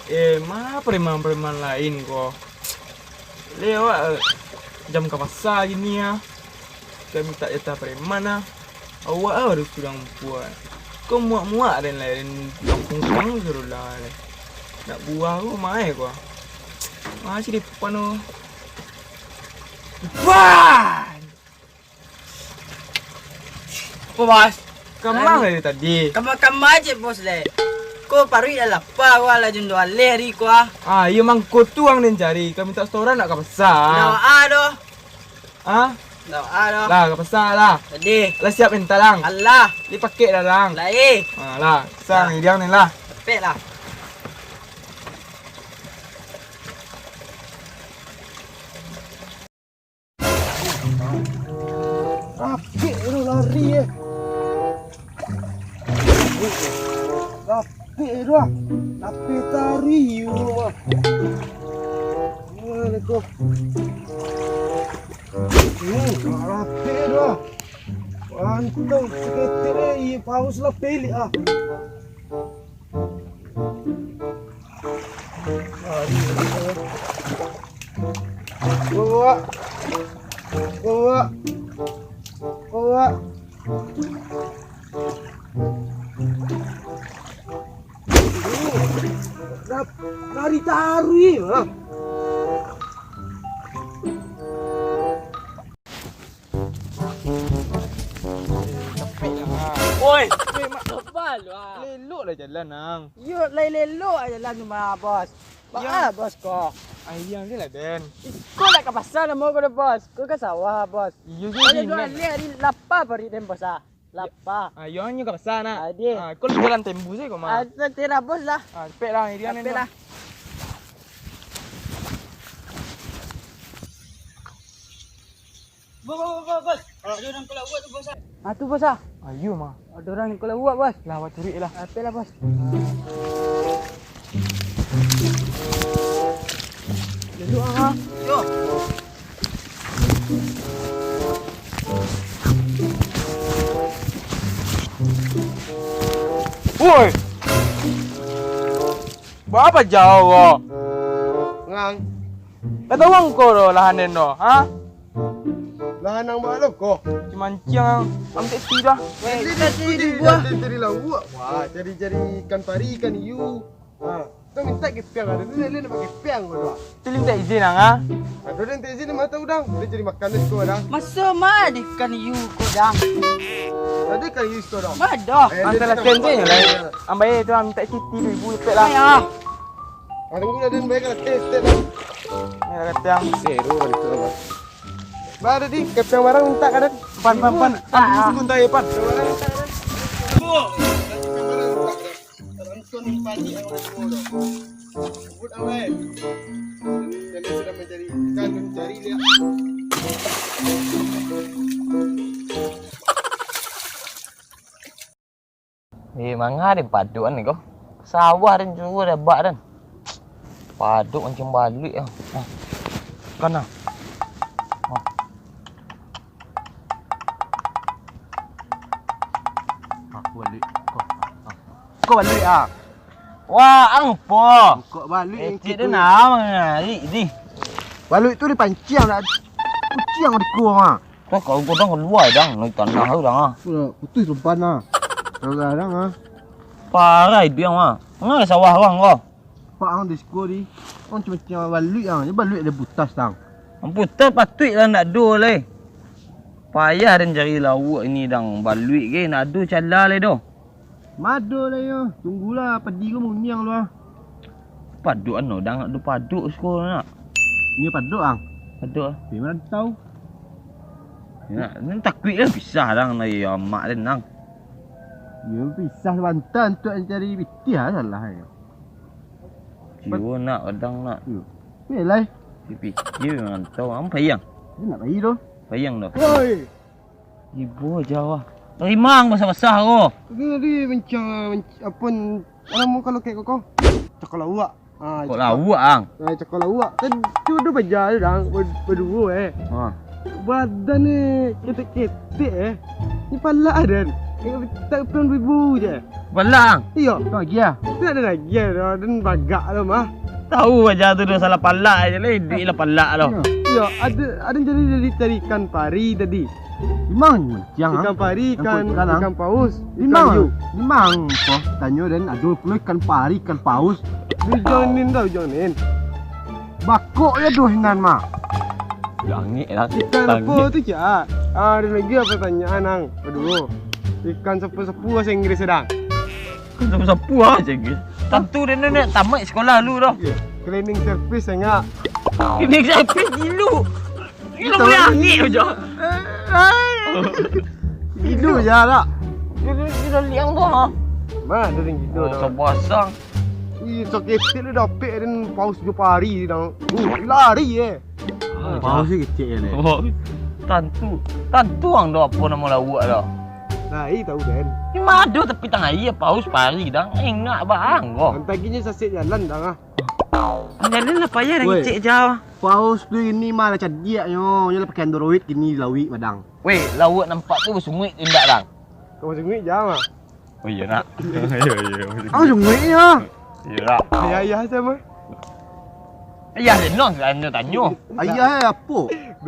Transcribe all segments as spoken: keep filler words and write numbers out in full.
Eh, ma preman-preman lain ko? Lewat, eh, jam ka pasa kini ah. Ka mintak jatah preman ah. Awak ah baru surang buah. Ko muak-muak den lai, den pungkuang suruh lah lai. Nak buah ko maeh ko. Masih di depan tu. Wah! Apo, Bos? Kamang dari tadi. Kama-kama aje, Bos, le. Ko paruik lah lapa, ko lah jan doh aleh ari ko ah. Ah, iyo mangko tu ang den cari. Kami tak setoran nak ka pasa. Ndak ah doh. Ah? Ndak ah doh. Lah, ka pasa lah. Tadi. Lah siap minta lang. Alah. Di pakai dah lang. Lah eh. Ah, lah. Sang, idiang ni lah. Pek lah. Rapik tu lari eh. Rapik tu ah. Lapeh tari tu ah. Mana ko? Hmm, rapik tu ah. Mantap, seketek eh. Iya, paus lah pelik ah. Bawa. Bawa. Bawa. Lari taruih, ha. Oi, oi, mak. Sabar lu ah. Lelok lah jalan, Ang. Yo, lai lelok lah jalan tu mah, Bos. Baa, Bos, ko? Ayang je lah, Den. Iko nak ka pasa namo ko doh, Bos. Ko ka sawah, Bos. Iyo, iyo, iyo. Dua alih ari lapa paruik den, Bos, ah. Lapa. Ah, iyo, anyo ka pasa, nak. Ah, deh. Ah, ko jalan tembus sajo ko mah. Ah, nanti lah, Bos, lah. Ah, capek lah, irian. Capek lah. Bos, bos, bos, bos. Ado urang ka lawak tu, bos, ah. Ah, tu, bos, ah. Ayo, mah. Ado urang ka lawak, bos. Lah, awak cari lah. Apek lah, bos. Duduk, ah. Yo. Woi! Baa jauah ko? Ngang. Ka tahu angko do lahan den do, ha? Lahan ang baa lo ko? Manciang-manciang ang, ang tak isi dah. Weh, jadi, kita jadi jadi buah. Cari-cari lawak. Wah, cari-cari ikan pari, ikan hiu. Ha, tu mintak kepiang ado. Tu lain nak pakai kepiang ko tu. Tu mintak izin ang, ha? Ado den tak izin mah tahu dang. Dia cari makan di siko dang. Maso mah di ikan hiu ko dang. Ado ikan hiu siko dang. Mah ado. Eh, ang salah dia tak sendiri lah. Ambai tu ang mintak siti tu ibu lepek lah. Ayah. Ah, tunggu lah, den, baik lah, tes, tes lah. Ni lah kata ang. Seru kan tu, Bang. Bah, tadi, kepiang barang minta ka den. Pan, pan, pan. Aku mesti kuntai, pan. Kepiang barang minta ka den. Bu, kepiang barang minta ka den. Langsung pagi, ang udah semua dah. Sebut ang, eh. Jadi sudah mencari ikan, mencari dia. Eh, manga den paduk an ko? Sawah den juo dabak den. Paduk mancing baluik ah. Ah. Kan ah. Ah. Aku baluik. Ko. Ah. Ko baluik ah. Wah, ang po. Kok baluik. Eh, cik tu nak mangari ni. Baluik tu dipanciang nak kuciang di kuang ah. Kau, kau godang kalua, dang, naik tanah tu, dang, ah. Putus umpan, ah. Parah, dang, ah. Parah, iduik, ang, ah. Manga ka sawah, ang, ko? Pak, ang, di siko, di. Ang, cuma-cuma baluik, ang. Dia baluik ada butas, dang. Ang butas patuik lah, nak do, lai. Payah, den, cari lawak ini, dang. Baluik, ke, nak do, cala, lai, do. Mado lah yo. Tunggulah, padi ko mauniang lu ah. Paduk ano, dang, nak do paduk siko nak. Ni paduk ang. Paduk ah. Di mana tahu? Nak, ni takuik lah pisah dang dari amak den nang. Yo pisah sabanta untuak cari pitih ah salah yo. Jiwa nak, kadang nak. Yo. Ni lai. Dipikia urang tu. Ang payang. Dia nak pai tu. Payang tu. Woi. Ibo aja wah. Rimang basah-basah ko. Tadi, tadi mencang, menc-, apa, namo kalau kek koko? Cakal awak. Ah, cakal awak, ang. Ah, cakal awak. Kan tu, tu baja tu, dang. Ber-, baduo, eh. Ha. Badan ni ketek-ketek, eh. Ni palak, ah, dan. Eh, tak pernah ribu je. Palak, ang? Iyo. Tu lagi, ah. Tu ada lagi, ah. Dan bagak tu, mah. Tahu aja tu, dah salah palak aja lah. Duit lah palak tu. Iyo. Iyo, ada, ada jadi, jadi cari ikan pari tadi. Memang, yang, ah? Ikan pari, ikan, ikan, ah, ikan paus, ikan hiu. Memang, memang, kok tanyo dan ado pulo ikan pari, ikan paus. Ujonin dah, ujonin. Bakok ya doh inan mah. Langik lah. Ikan apa tu, Cak? Ah, ada lagi apa tanyaan, ang? Baduo. Ikan sapu-sapu bahasa Inggris, dang. Ikan sapu-sapu ah, bahasa Inggris. Tantu dia ni nak tamat sekolah dulu dah. Iyo. Cleaning service, enggak? Cleaning service dulu. Gilo, langik aja. Gilo je lah. Gilo, gilo liang tu, ha. Mana ada yang gilo dah. Basah. Ih, sakit tu dapik dan paus jo pari dah. Uh, lari, eh. Ah, paus ni kecil je, eh. Oh, tantu. Tantu ang dah apa nama lawak dah. Nah, ih, tahu, Den. Ni mah ada tapi tang aia paus pari dah. Ingat bah ang ko. Antaginya sasek jalan dah, ah. Jalan lah payah dah. Woi. Kecil jauh. Paus tu ini mah lah cadiaknyo, nyo lah pakai Android kini di lauik Padang. Weh, lauak nampak tu basunguik tu indak, Dang? Kau basunguik jam ah. Oh iyo, nak. Iyo, iyo. Kau basunguik nyo. Iyo, nak. Ayah, ayah sama. Ayah dia nong, tanyo, tanyo. Ayah eh, apo?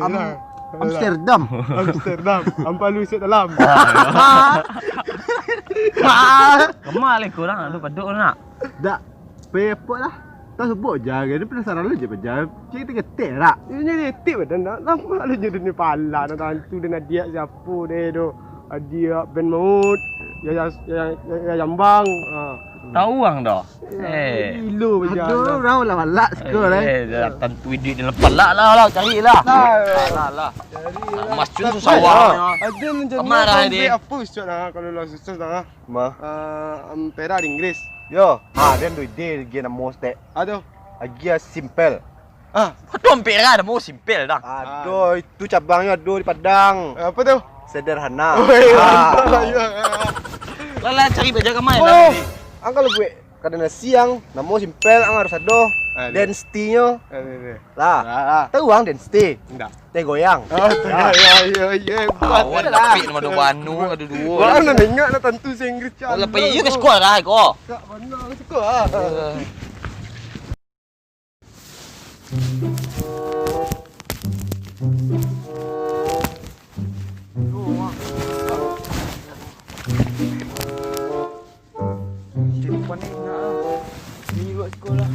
Am-, Amsterdam. Amsterdam. Ampang lu isuak dalam. Kemah leh kurang, lu paduk lu nak. Dak. Pe apo lah. Kau sebut je, dia penasaran lu je, paja. Cik, kita ketek rak. Ini ketek badan dah. Nampak lu je dunia pala, nak tantu dan adiak siapo deh tu. Adiak Ben Maut, ya, ya, ya, ya, ya, Jambang. Ha. Tahu ang dah. Eh. Gilo baja. Aduh, orang lah malak sikit lah. Eh, dah tantu iduik dalam palak lah, lah, cari lah. Lah. Lah, lah. Cari lah. Mas Cun susah wah. Ada rencana kemana dia? Apa, Ustaz, lah, kalau lah susah dah. Ma. Ah, ampera di Inggris. Yo, ha, den tu ide lagi namo stek. Aduh. Lagi ah, simpel. Ah. Aduh, ampera namo simpel dah. Aduh, ah, itu cabangnyo aduh di Padang. Eh, apa tu? Sederhana. Oh, iya. Ah. Iya. Lah, lah, cari baja ka ma. Oh, ang kalau buek kadana siang, namo simpel ang harus ado. Ah, iya. Density-nyo. Ah, iya, iya. Lah. Ah, ah. Tahu ang density? Indak. Teh goyang. Oh, teh goyang. Yo, yo, yo. Awak dah dapik nama dua banu, ada dua. Wah, nak dengar nak tantu se Inggris. Kalau pai, you ke sekolah ko? Kak, mana ke sekolah? Depan ni nak ah. Ni buat sekolah.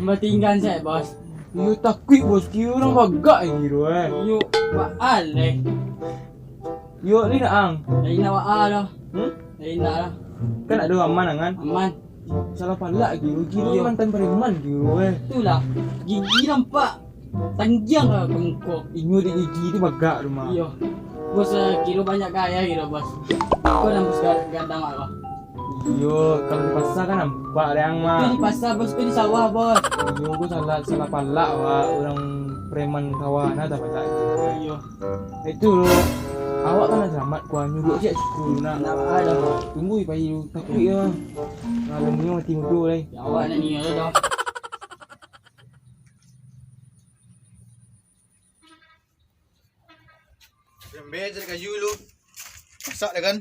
Batinggan saja, Bos. Yo takuik, Bos. Kiro urang bagak lagi tu, eh. Yo, baaleh. Yo, ni nak ang. Dari nak wa dah. Hmm? Dari nak lah. Kan ada aman, angan? Aman. Salah palak lagi. Gigi ni mantan preman lagi tu, eh. Itulah. Gigi nampak. Tanggiang lah ka muko. Inyo dek gigi tu bagak tu mah. Iyo. Bos, eh, kiro banyak gaya kiro, Bos. Kau nambus gadang apa? Iyo, kalau di pasar kan nampak dek ang mah. Itu di pasar, Bos, itu di sawah, Bos. Iyo, kau salah, salah palak, wak. Urang preman sawah, nah, dah palak. Iyo. Itu lo. Awak kan lah selamat, kuah nyuruh siap syukur nak. Nak apa dah, Bos? Tunggu pai lu. Takut ya. Malam ni mati mudo lai. Ya, awak nak ni dah. Lembe cari kayu lu. Masak dah kan?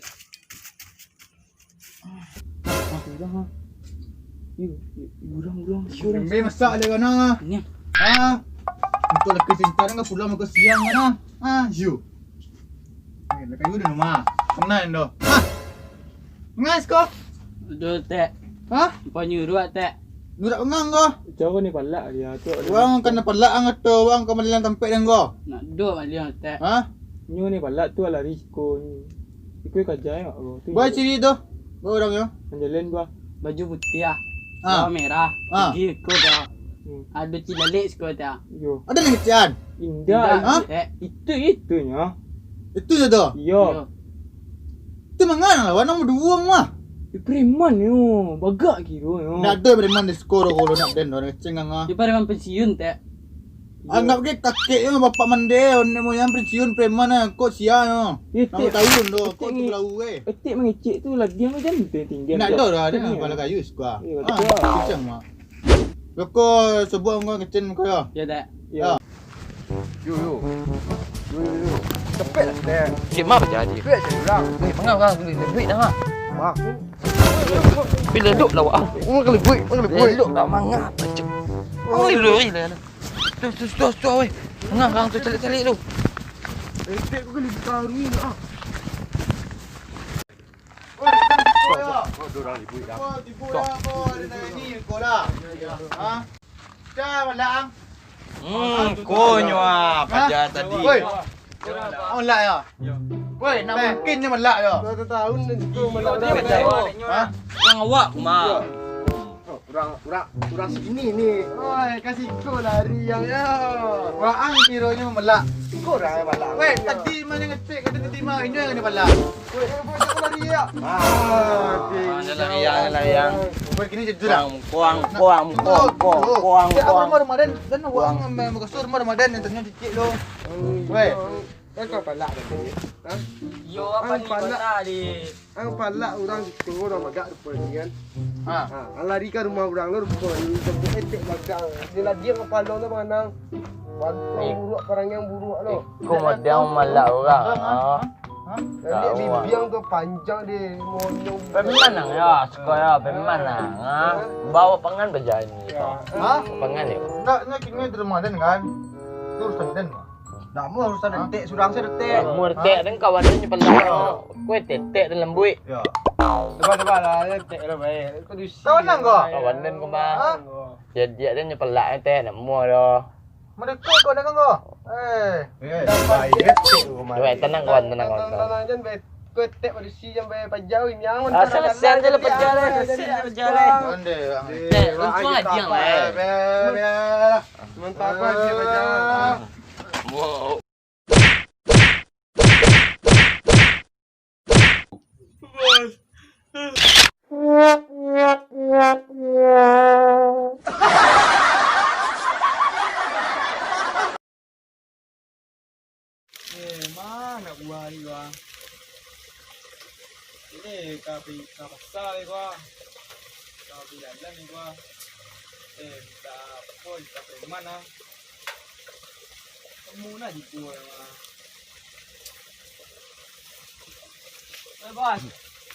Aku dah ha. Yo, yo, urang, urang, urang. Lembe masak dah kan ha? Ni. Ha? Untuk laki cinta dengan pulang muka siang kan ha? Ha, yo. Eh, dah kayu dah rumah. Tenang dah. Ha. Ngas ko? Aduh, Tek. Hah? Apa nyuruh, Tek? Nurak pengang ko? Caro ni palak dia tu. Wang kan palak ang atau wang ka maliang tampek dang ko? Nak do maliang, Tek. Hah? Nyo ni palak tu lah risiko ni. Iko kaja yo ko. Bai ciri tu. Ba urang yo. Manjalan ba. Baju putih ah. Ah. Celana merah. Ah. Tinggi iko dah. Hmm. Ada cilalek siko dah. Yo. Ada ni kecian. Indah. Indah. Hah? Eh. Itu, itunya. Itu je tu? Iyo. Iyo. Tu mangan lawan nang baduo mah. Eh, preman yo, bagak kiro yo. Ndak ado preman di siko doh, kalau nak den doh, ngeceng ang ah. Dia preman pensiun, Tek. Anggap ke kakek yo, bapak mande, nenek moyang pensiun preman ah, kok sia yo. Eh, Tek. Enam tahun doh, kok Tek tu nge-, belawu eh. Eh, Tek mangecek tu lah, diam aja, Tek, tinggal. Ndak ado doh, ado Tek, pala kayu siko. Eh, ah, betul. Kencang, Mak. Loko subuah ngecen ko yo. Yo, Tek. Yo. Yo, yo. Yo, yo, yo. Cepek lah, Tek. Cik, mah bajalan. Cepek je urang. Weh, manga urang beli duit dah, mah. Wah. Bila duduk lah, wah. Urang kali buik, urang kali buik. Bila duduk lah, manga. Cik. Urang kali buik lah. Tu, tu, tu, tu, weh. Manga urang tu calik-calik tu. Eh, Tek, kau kali buka hari ni, ah. Oi, tibo yo. Tibo yo, ko, ado nan ini, ko lah. Ha? Cah, malang. Hmm, konyo ah, paja tadi. Oi. Malak yo. Woi, nak mungkin nyo malak yo. Dua tahun nan situ malak. Ha? Urang awak, Mak. Urang, urang, urang sini ni. Oi, ka siko lari ang yo. Waang kironyo malak. Siko urang malak. Woi, tadi mah nyo ngecek, kata tadi mah inyo nan malak. Woi, jangan lari yo. Ah, jalan yang, jalan yang. Woi, kini jujur lah. Kuang, kuang, kuang, kuang, kuang, kuang. Rumah Ramadan, dan awak ngambil kasur rumah Ramadan nan ternyo dikit lo. Woi. Kan kau palak tadi. Ha? Yo, apa ni palak? Ang palak urang situ, urang bagak rupo ni kan. Ha. Ha, ang lari ka rumah urang lo rupo ni, sampai etek bagak. Dia lagi kapalo tu manang. Pantang buruak, parang yang buruak lo. Ko model malak urang. Ha? Ha? Dia bibiang tu panjang dia, monyong. Pemanang ya, suko ya, pemanang. Ha? Bawa pangan bajani. Ha? Pangan ya. Nak, nak kini derma den kan? Terus den. Namo urusan detek, surang se detek. Mun detek den kawan den nyo palak. Kue tetek den lembuik. Yo. Coba, coba lah, detek lah baik. Kau di sini. Kawan nang ko? Kawan den ko mah. Ha? Jadi den nyo palak detek, namo doh. Mereka kau nak ko? Eh. Eh, baik detek ko mah. Baik, tenang kawan, tenang kawan. Tenang, tenang, jangan baik. Kau tek padusi sampai pajau ini, yang. Ah, selesai je lah pajau lah, selesai lah pajau lah. Ande, bang. Eh, untung aja lah. Biar, biar, biar. Sementara dia pajau. Wow. Eh, ma nak buah ni, gua? Ini ka pi-, ka pasa ni, gua. Ka pi jalan ni, gua. Eh, minta apo, minta preman, ah. Kamu nak di gua, ah. Eh, bos.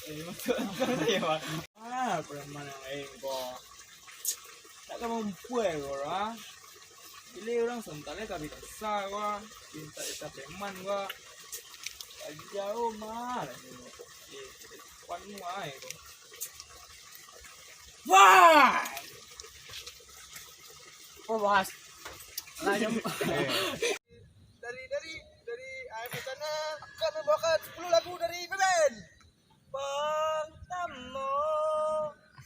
Eh, masuk dalam ni, bos. Ah, preman yang lain, gua. Tak ada mampu, eh, gua, ah. Pilih orang sementara kami tak sah, gua. Minta kita preman, gua. Lagi jauh, mah, lagi. Eh, kuat ni, mah, eh, gua. Wah! Oh, bos. Lah, nyam- Dari, dari, dari A M Channel, kami bawakan sepuluh lagu dari Beben. Pertamo,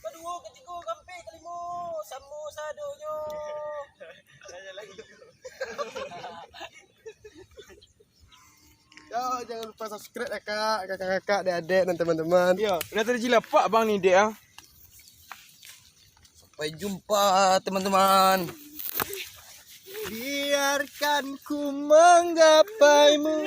kedua, ketiga, keempat, kelima, samo sadonyo. Yo, jangan lupa subscribe ya, Kak, kakak-kakak, adik-adik, dan teman-teman. Yo, udah terjilapak, Bang, ni, Dek, ah. Sampai jumpa, teman-teman. Biarkan ku menggapaimu.